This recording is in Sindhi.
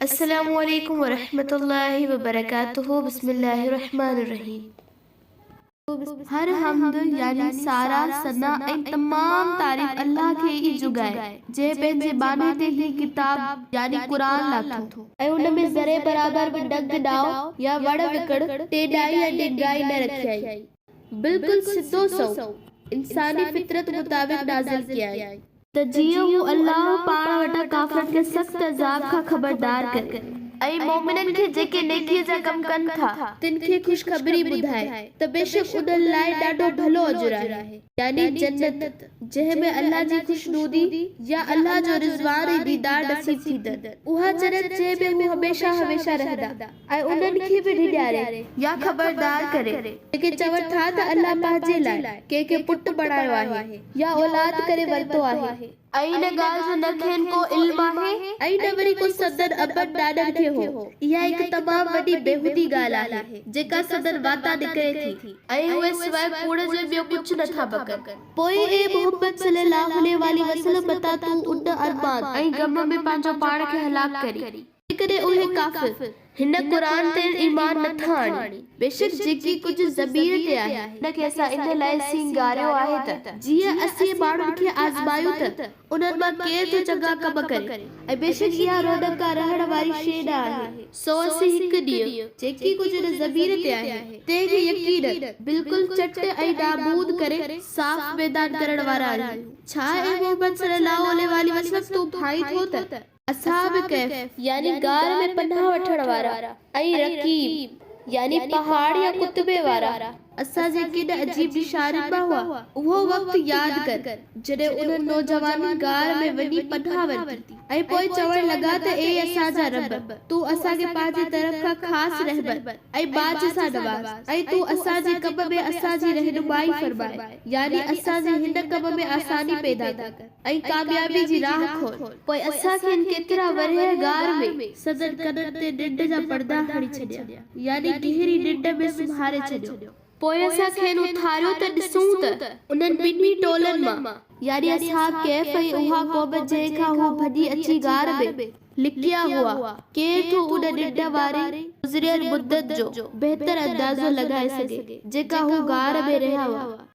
السلام عليڪم ورحمة الله وبرڪاته بسم الله الرحمٰن الرحيم. هر حمد يعني ساراهه، ثنا ۽ تمام تعريف الله کي ئي جڳائي، جنهن پنهنجي ٻانهي تي هي ڪتاب يعني قرآن لاٿو. ۽ ان ۾ ذري برابر به ڏنگ ڏاء يا وڙ وڪڙ، ٽيڏائي يا ڊينگائي نه رکيائين. بلڪل سڌو سنئون انساني فطرت مطابق نازل ڪيائين. ته جيئن هو الله پاڻ وٽان ڪافرن کي سخت عذاب کان خبردار ڪري. ۽ مؤمنن کي جيڪي نيڪيء جا ڪم ڪن ٿا، تن کي خوشخبري ٻڌائي، ته بيشڪ انهن لاء ڏاڍو ڀلو اجر آهي، يعني جنت، جنهن ۾ الله جي خوشنودي يا الله جو رضوان ۽ ديدار نصيب ٿيندن، اها جنت جنهن ۾ هو هميشه هميشه رهندا، ۽ انهن کي به ڊيڄاري يا خبردار ڪري، جيڪي چون ٿا ته الله پنهنجي لاء ڪنهن کي پٽ بڻايو آهي يا اولاد ڪري ورتو آهي. ۽ ان ڳالهه جو نه کين ڪو علم آهي ۽ نه وري ڪو سندن ابن ڏاڏن کي هو. اها هڪ تمام وڏي بيهودي ڳالهه آهي، جيڪا سندن واتان نڪري ٿي. ۽ اهي سواء ڪوڙ جي ٻيو ڪجهه نه ٿا بڪن. پوء اي محمد صلي الله عليه واٰله وسلم متان تون ان ارمان. ۽ غم ۾ پنهنجو پاڻ کي هلاڪ ڪرين. جيڪڏهن اهي ڪافر هن قرآن تي ايمان نه ٿا آڻين، بيشڪ جيڪي ڪجهه زمين تي آهي، ان کي اسان ان لاء سينگاريو آهي ته جيئن اسين ماڻهن کي آزمايون ته انهن مان ڪير ٿو چڱا ڪم ڪري، ۽ بيشڪ اها رونق ڪا رهڻ واري شيء نه آهي، سو اسين هڪ ڏينهن جيڪي ڪجهه ان زمين تي آهي، تنهن کي يقيناً بلڪل چٽ ۽ نابود ڪري صاف ميدان ڪرڻ وارا آهيون. ڇا اي محمد صلّي اللّٰه عليه واٰله وسلّم تون ڀانئين ٿو ته. اصحاب ڪهف، يعني غار ۾ پناهه وٺڻ وارا، ۽ رقيم، يعني پهاڙ يا ڪتبي وارا، اسان جي ڪن عجيب نشانين مان هئا. اهو وقت ياد ڪر، جڏهن انهن نوجوانن غار ۾ وڃي پناهه ورتي ۽ پوء چوڻ لڳا ته اي اسان جا رب! تون اسان کي پنهنجي طرف کان خاص رحمت ۽ ٻاجهه سان نواز ۽ تون اسان جي ڪم ۾ اسان جي رهنمائي فرماء، يعني اسان جي هن ڪم ۾ آساني پيدا ڪر. ۽ ڪاميابي جي راهه کول. پوء اسان کين ڪيترا ورهيه غار ۾. سندن ڪنن تي ننڊ جا پردا هڻي ڇڏيا، يعني گهري ننڊ ۾ سمهاري ڇڏيو. پوء اسان کين اٿاريو ته ڏسون ته. انهن ٻنهي ٽولن مان، يعني اصحاب ڪهف ۽ اها قوم جنهن کان هو ڀڄي اچي غار ۾. لڪيا هئا، ڪير ٿو ان ننڊ واري گذريل مدت جو بهتر اندازو لڳائي سگهي، جيڪا هو غار ۾ رهيا هئا.